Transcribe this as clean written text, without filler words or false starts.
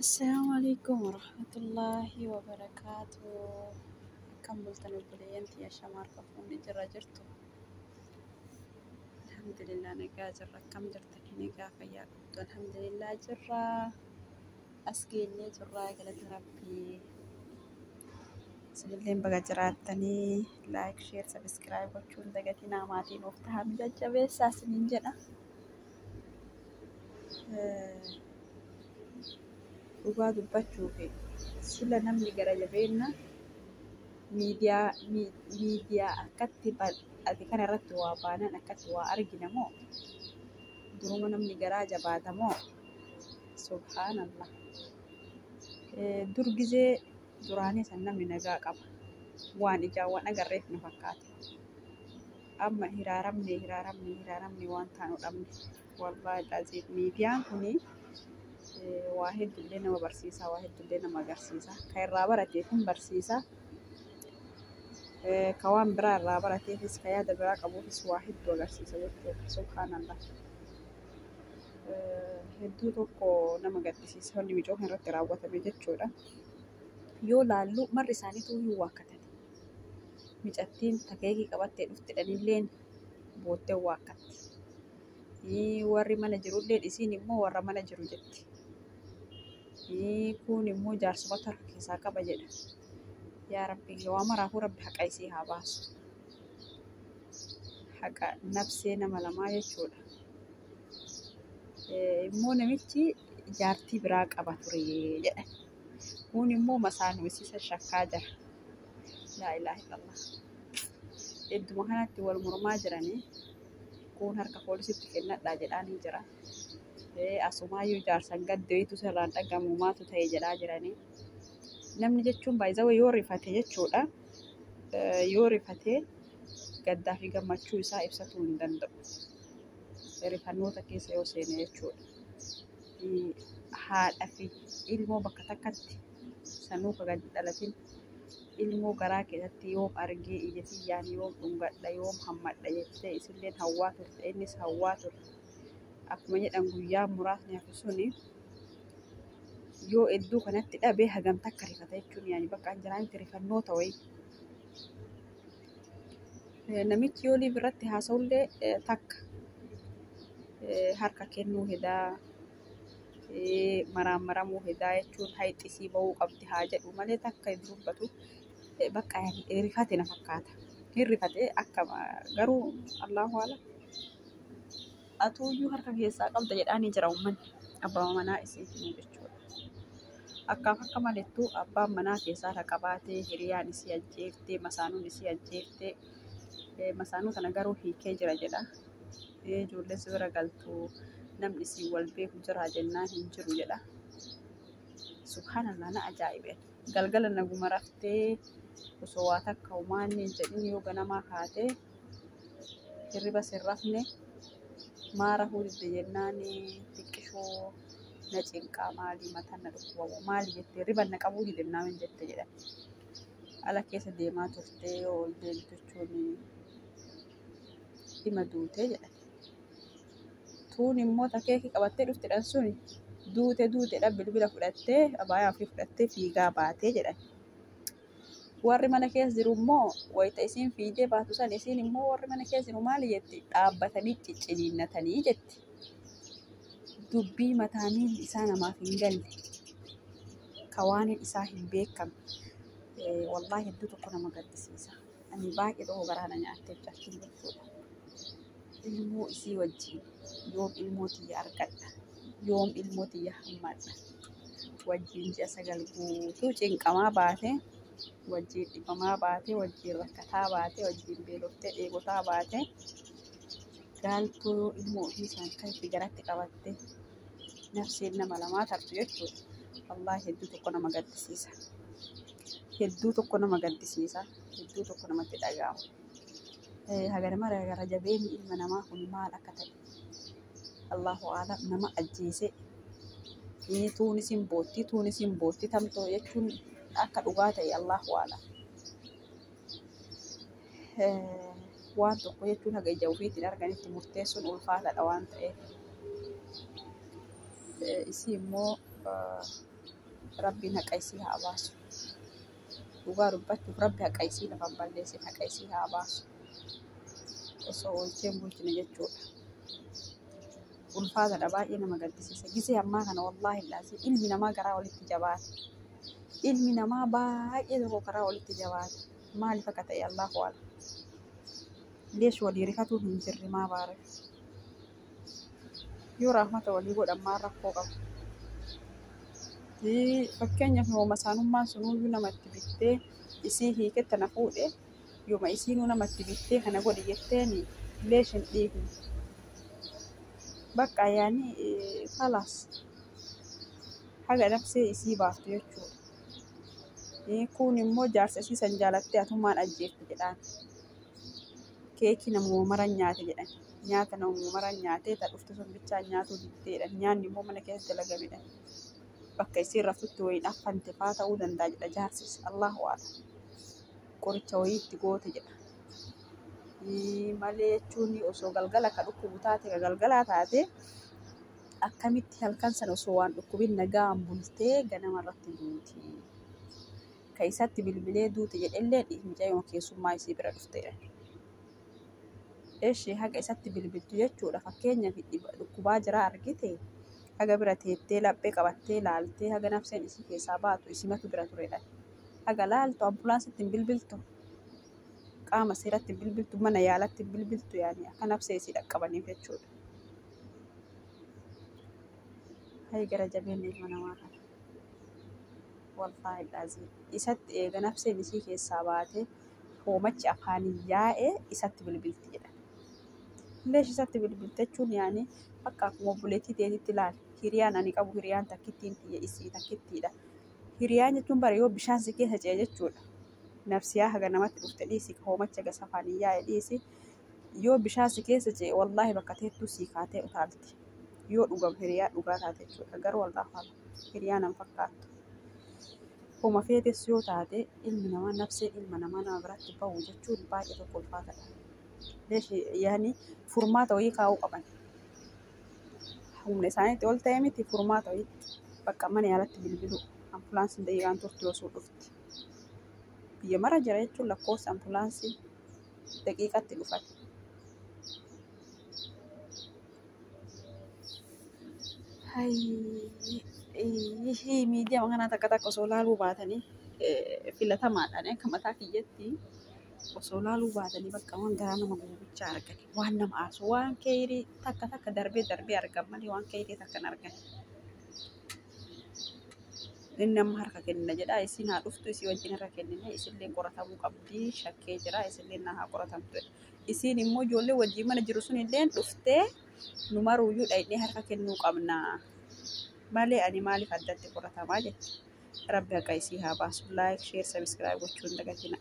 Assalaamu alaikum warahmatullaahi wabarakaatuh. Akkam bultan obboleeyyan tiyya shamaarka fuunni jirra jirtu. Alhamdulillah nagaa jirra. Akkam jirtanii nagaa fayyaa qabdu. Alhamdulillah jirra. As geenyee jirra galata rabbii. Isinilleen baga jiraattanii like, share, subscribe gochuun dagatinaa maatii nuuf tahaa nu jajjabeessaa isiniin jedha. Dhugaa dubbachuuf sila namni gara jabeenna miidiyaa miidiyaa akkatti bal'ate kana irratti waa baanan akkatti waa argina moo duruma namni garaa jabaata moo subhaanallah. Dur gizee duraanii san namni nagaa qaba. Waan ijaan waan agarreef nu fakkaata. Amma hiraaramne hiraaramne hiraaramne waan taanu dhabne. Wallaahi aziim miidiyaan kuni waa hedduullee nama barsiisa, waa hedduullee nama agarsiisa. Ka irraa barateef hin barsiisa. Ka waan biraa irraa barateefis ka yaada biraa qabuufis waa hedduu agarsiisa jechuudha. Subhaanallah. Hedduu tokko nama gaddisiisa wanni micoo kana irratti raawwatame jechuudha. Yoo laallu marri isaaniituu hin waakkatan. Micattiin ta keekii qabattee dhufte dhanilleen boottee waakkatti. Warri mana jirulleen isiin immoo warra mana jiru jetti. Kun immoo jaarsumatu harka keessaa qaba jedha. Yaa Rabbi waa maraafuu Rabbi haqa isii haa baasu. Haqa nafsee nama lamaa jechuudha. Immoo namichi jaartii biraa qaba ture jedha. Kun immoo masaanuu isiisa shakkaa jira. Laa ilaaha illallah. Idduma kanatti wal mormaa jiranii kun harka poolisitti kennadhaa jedhaanii jira. Asumaayyuu jaarsan gadda wayiitu sirraan dhagamu maatu ta'e jedhaa jiranii. Namni jechuun baay'izawee yoo rifate jechuudha. Yoo rifate gaddaa fi gammachuu isaa ibsatuu hin danda'u. Rifannoota keessa yoo seene jechuudha. Haadha fi ilmoo bakka takkatti sanuu ka gadi dhalatin ilmoo garaa keessatti yoom argee ija tiyyaan yoom dhungadha yoom hammadha jettee isilleen hawwaa turte innis hawwaa ture. Akkuma jedhan guyyaa muraasni hafu suni yoo iddoo kanatti dhabe hagam takka rifata jechuun yaani bakka an jiraanitti rifannoota wayii. Namichi yoo liif irratti haasa'ullee takka harka kennuu hedaa maraammaramuu hedaa jechuun hayxisii ba'uu qabdi haa jedhu malee takka hin dubbatu. Bakka rifate na fakkaata. Hin rifate akka garuu Allahu alam. Atuuyyuu harka keessaa qabda jedhaanii jira uummanni abbaa manaa isiitiin jechuudha. Akkaaf akka malittuu abbaan manaa keessaa harka qabaatee hiriyaan isii ajjeeftee masaanuun isii ajjeeftee masaanuu sana garuu hiikee jira jedha. Ijoolleen si bira galtu namni isii wal beeku jira jennaan hin jiru jedha. Subhaanallah na ajaa'ibe. Galgala naguma raftee osoo waa takka homaan hin jedhin yoo ganamaa kaatee hirriba sin rafne maa rafuu didde jennaan xiqqishoo na cinqaa maali mataan na dhukkubamu maali jettee hirriba na qabuu dide naamin jette jedhan. Ala keessa deemaa turtee yoo ol deemtu jechuun dhima duutee jedhan. Tuun immoo ta keekii qabattee dhuftedhan suni duute duutedha bilbila fudhattee abaayaa ofii fudhattee fiigaa baatee jedhan. Warri mana keessa jiru immoo wayita isiin fiigdee baatu san isiin immoo warri mana keessa jiru maali jetti dhaabbatanii cicciniinnatanii jetti. Dubbii mataa miilli isaa namaaf hin galle ka waan isaa hin beekamne wallaahi hedduu tokko nama gaddisiisa. Ani baay'ee tokko garaa na nyaattee jirti jechuudha. Ilmoo isii wajjin yoom ilmoo tiyya argadha yoom ilmoo tiyya hammadha wajjin ji'a 9 guutuu cinqamaa baate wajjin dhibamaa baate wajjin rakkataa baate wajjin beeloftee dheebotaa baate gaaltuu yoo ilmoo ofii isaan kan itti garatti qabatte nafseen nama lamaa tartu jechuudha. Wallaahi hedduu tokko nama gaddisiisa. Hedduu tokko nama gaddisiisa. Hedduu tokko namatti dhaga'ama. Hagana mara gara jabeenyi ilma namaa kun maal akka ta'e Allahu aalam nama ajjeese tuunis hin bootti tuunis hin bootti tamtoo jechuun akka dhugaa ta'e Allahu aalam. Waan tokko jechuun haga ija ofiitiin arganitti murteessuun ulfaataadha waan ta'eef. Isii immoo Rabbiin haqa isii haa baasu. Dhugaa dubbachuuf Rabbi haqa isii lafa hin balleessin, haqa isii haa baasu. Osoo oolchee hin bulchine jechuudha. Ulfaataadha, baay'ee nama gaddisiisa. Gisee ammaa kana wallaahi laazim ilmi namaa garaa walitti jabaate. Ilmi namaa baay'ee tokko karaa walitti jabaate. Maaliif akka ta'e Allahu a'lam. Leesh walii rifatuun hin jirre maa baarif. Yoo rahmata walii godhan maal rakkoo qaba? Fakkeenyaaf yooma isaanummaan sunuyyuu namatti bittee isii hiike tana fuudhe, yooma isiinuu namatti bittee kana godhi jetteeni leesh hin dhiifne. Bakka yaani kalaas haga nafsee isii baaftu jechuudha. Kun immoo jaarsa isii san jaalattee atummaan ajjeefte jedhaan. Keekii namuma maran nyaate jedhan. Nyaata namuma maran nyaatee ta dhufte sun bichaan nyaatuu diddeedha. Nyaanni immoo mana keessa dalagamedha. Bakka isiin raftutti wayiin affante faa ta'uu danda'a jedha jaarsis. Allahu a'lam. Qoricha wayii itti goote jedha. Malee jechuun osoo galgala ka dhukkubu taate, ka galgalaa taate, akkamitti halkan sana osoo waan dhukkubin nagaan bultee ganama irratti duuti? Ka isatti bilbilee duute jedhellee mucayyoo keessummaa isii bira dhufteedha. Eshi haga isatti bilbiltu jechuudha. Fakkeenyaaf dhukkubaa jira argite, haga bira teettee laphee qabattee laaltee haga nafseen isii keessaa baatu isimatu bira turedha. Haga laaltu ambulaansitti hin bilbiltu. Qaama seeratti hin bilbiltu, mana yaalatti hin bilbiltu, yaani akka nafsee isii dhaqqabaniif jechuudha. Hayi gara jabeenya ilma namaa kana. Wallaahi laazim. Isatti eega nafseen isii keessaa baate hoomachi afaanii yaa'ee isatti bilbilti jedha. Leesh isatti bilbilte jechuun yaani bakka akkuma obboleettii teetitti ilaali. Hiriyaan ani qabu hiriyaan takkittiin tiyya isii takkittiidha. Hiriyaan jechuun bara yoo bishaan si keessa ce'e jechuudha. Nafsiyaa haga namatti dhufte dhiisi, hoomacha gasa afaanii yaa'e dhiisi. Yoo bishaan si keessa ce'e wallaahi bakka teettuu sii kaatee utaalti. Yoo dhugam hiriyaa dhugaa taate jechuudha. Garuu wallaahi a'lam hiriyaa nan fakkaattu. Homa feetes yoo taate ilmi namaa nafseen ilma namaa nama biratti bahu jechuun baay'ee tokko ulfaataadha. Leesh yaani furmaata wayii kaa'uu qaban. Humna isaaniitti ol ta'e miti, furmaata wayii bakka mana yaalatti bilbiluu. Ambulaansiin daqiiqaan turte osoo dhufti. Biyya mara jira jechuun lakkoofsa ambulaansii daqiiqatti dhufan. Hayi miidiyaa kanaa takka takka osoo laaluu baatanii filatamaadhaan akka mataa kiyyatti osoo laaluu baatanii bakka waan garaa nama gubichaa argan, waan nama aarsu, waan keerii takka takka darbee darbee argan malee waan keerii takka hin argan. Inni amma harka kenna jedha, isiin haa dhuftu, isii wajjin harka kennine, isillee qoratamuu qabdi, shakkee jira, isillee na haa qoratamtu. Isiin immoo ijoollee wajjin mana jiru sun illee dhuftee nu maruuyyuu dhaqnee harka kennuu qabna. Malee ani maaliif addatti qoratamaa jetti. Rabbi haqa isii haa baasu. Like, share, subscribe gochuun dagatina.